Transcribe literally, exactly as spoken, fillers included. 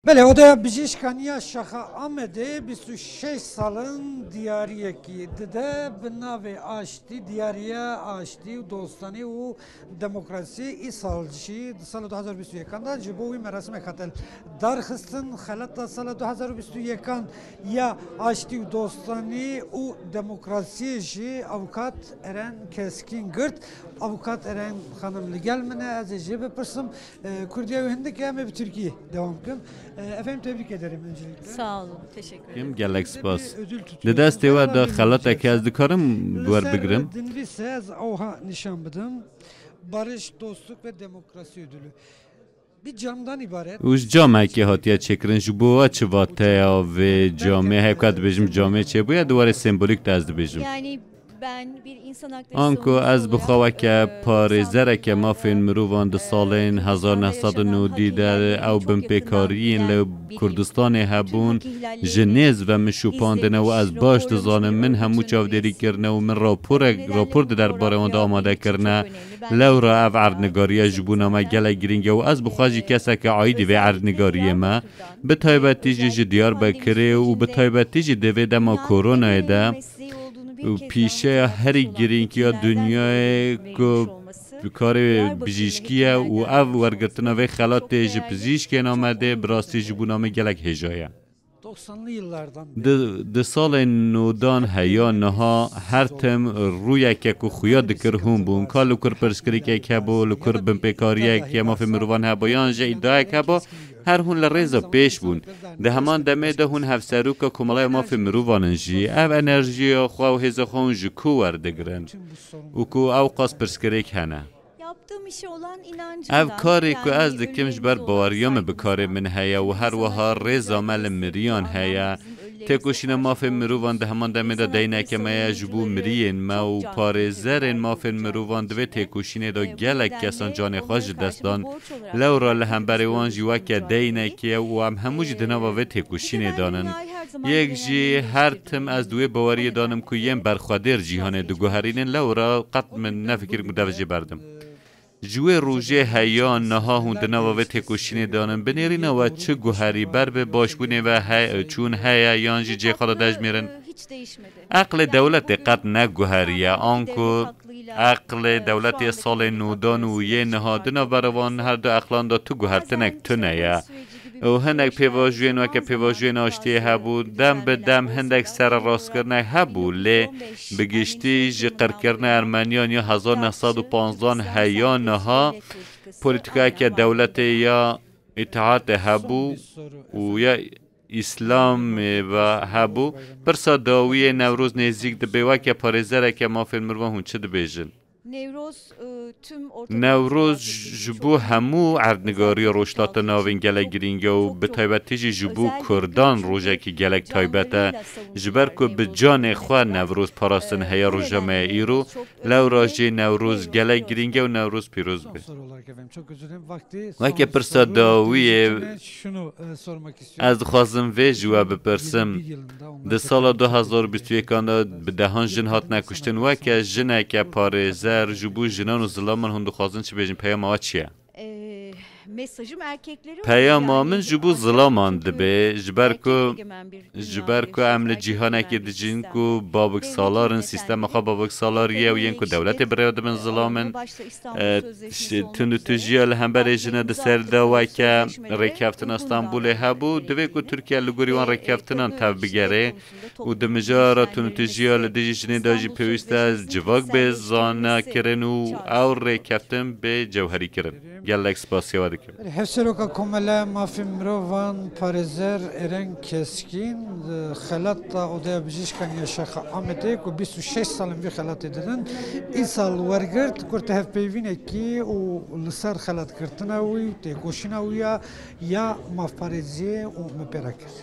Belê, Odeya Bijîşkan ya Şaxa Amedê bîst û şeş sal in diyariyekî dide bi navê Aştî, diyariya aştî û dostanî û demokrasî. Îsal jî di sala du hezar û bîst û yekan de ji bo wî merasimê hate darxistin. Xelata sala du hezar û bîst û yekan ya aştî û dostanî û demokrasiyê jî avukat Eren Keskîn girt. Avukat Eren xanim li gel min e, ez ê jê bipirsim. E, Kurdiya wî hindik e, em ê bi Tirkî dewam bikin. E, efendim, tebrik ederim öncelikle. Sağ olun, teşekkür ederim. Kim gelek spas. Di destê we de xelateke ez dikarim werbigirim. Dinivîse ez awha nîşan bidim. Barış, dostluk ve demokrasi ödülü. Bir camdan ibaret. Û ji camekê hatiye çêkirin, ji bo we çi vateya vê camê? Hevka dibêjim camê çêbûye, di warê sembolîk de ez dibêjim. Yani ben bir insan hakları Anku ez bi xwe weke parêzereke mafên mirovan di salên hezar neh sed û nodî de ew binpêkariyên li Kurdistanê hebûn, ji nêz ve min şopandine û ez baş dizanim, min hemû çavdêrî kirine û min raporek, rapor di derbarê wan de amade kirine. Lewra ev erdnigariye ji bona me gelek girîng e û ez bi xwe jî keseke aîdî vê erdnigariyê me, bi taybetî jî ji Diyarbekirê û bi taybetî jî di vê dema koronayê de û pîşeya herî girîng ya dinyayê ku bi karê bijîşkî ye û ev wergirtina vê xelatê ji pizîşkên Amedê bi rastî ji bona min gelek hêja ye. Di, di salên nodan heya niha her tim rûyeke ku xuya dikir hûn bûn. Ka li kur pirsgirêkek hebo, li kur binpêkariyek ya mafê mirovan hebo yan jî îdiayek hebo, her hûn li rêza pêş bûn. Di heman demê de hûn hevserûka Komeleya Mafê Mirovan in jî. Ev enerjiya xwe û hêza xwe hûn ji ku werdigirin? Û ku ew qas pirsgirêk hene? Yaptığım işe olan inancımdan, Ev karê ku ez dikim ji ber baweriya min bi karê min heye û her wiha rêza me li miriyan heye. Têkoşîna mafên mirovan di heman demê de deyneke me ye ji bo miriyên me û parêzerên mafên mirovan di vê têkoşînê de gelek kesan canê xwe ji dest dan. Lewra li hemberê wan jî weke deynekê ye û em hemû jî di nava vê têkoşînê de nin. Yek jî her tim ez di wê baweriyê de nim ku yên berxwedêr cîhanê diguherînin, lewra qet min nefikirî ku dev jê berdim. Ji wê rojê heya niha hûn di nava vê têkoşînê de nin. Bi nêrîna we çi guherî ber bi başbûnê ve he-, çûn heye yan jî cê xwe de dejmêrin? Eqlê dewletê qet neguheriye. Anku eqlê dewletê salên nûdan û yê niha di navbera van her du eqlan de tu guhertinek tune ye. Û hinek pêvajoyên weke pêvajoyên aştiyê hebû, dem bi dem hindek sererastkirinek hebû, lê bi giştî ji qirkirina Ermeniyan ya hezar neh sed û panzdan heya niha polîtîkayeke dewletê ya îtihatê hebû û ya Îslamê ve hebû. Pirsa dawiyê Newroz nêzîk dibe, weke parêzereke mafên mirovan hûn çi dibêjin? Newroz, e, tüm Orta Newroz ji bo hemû erdnigariya Rojhilata Navîn gelek girîng e û bi taybetî jî ji bo Kurdan rojekî gelek taybet e. Ji ber ku bi canê xwe Newroz parastin heye roja me ye îro, lewra jî Newroz gelek girîng e û Newroz pîroz be. Weke pirsa dawiyê Ez dixwazim vê ji we bipirsim. Di sala du hezar û bîst û yekan de bi dehan jin hatine kuştin. Weke jineke parêzer ji bo jinan û zilaman hûn dixwazin çi bêjin? Peyama we çi ye? Peyama min ji bo zilaman dibe, ji ber ku, ji ber ku em li cîhanekê dijîn ku babik salar in, sîstema xwe babik salar ye û yên ku dewletê bi rê dibin zilam in. E, tiştê tund û tûjiya li hemberê jine di ser de weke rêkeftina Stenbolê hebû, divê ku Tirkiye li gorî wan rêkeftinan tev bigere û di mijara tund û tûjiya li dijî jinê de jî pêwîst e civak bê zanakirin û ew rêkeftin bê cewherîkirin. Gelek spasiya we dikim. Hevseroka Komeleya Mafê Mirovan parêzer Eren Keskîn, e, xelata Odeya Bijîşkan ya Şaxa Amedê ku bîst û şeş sal in vî xelatê didin, îsal wergirt, kurte hevpeyvînekî û li ser xelatgirtina wî, têkoşîna wî ya, ya mafparêziyê û min pê re kir.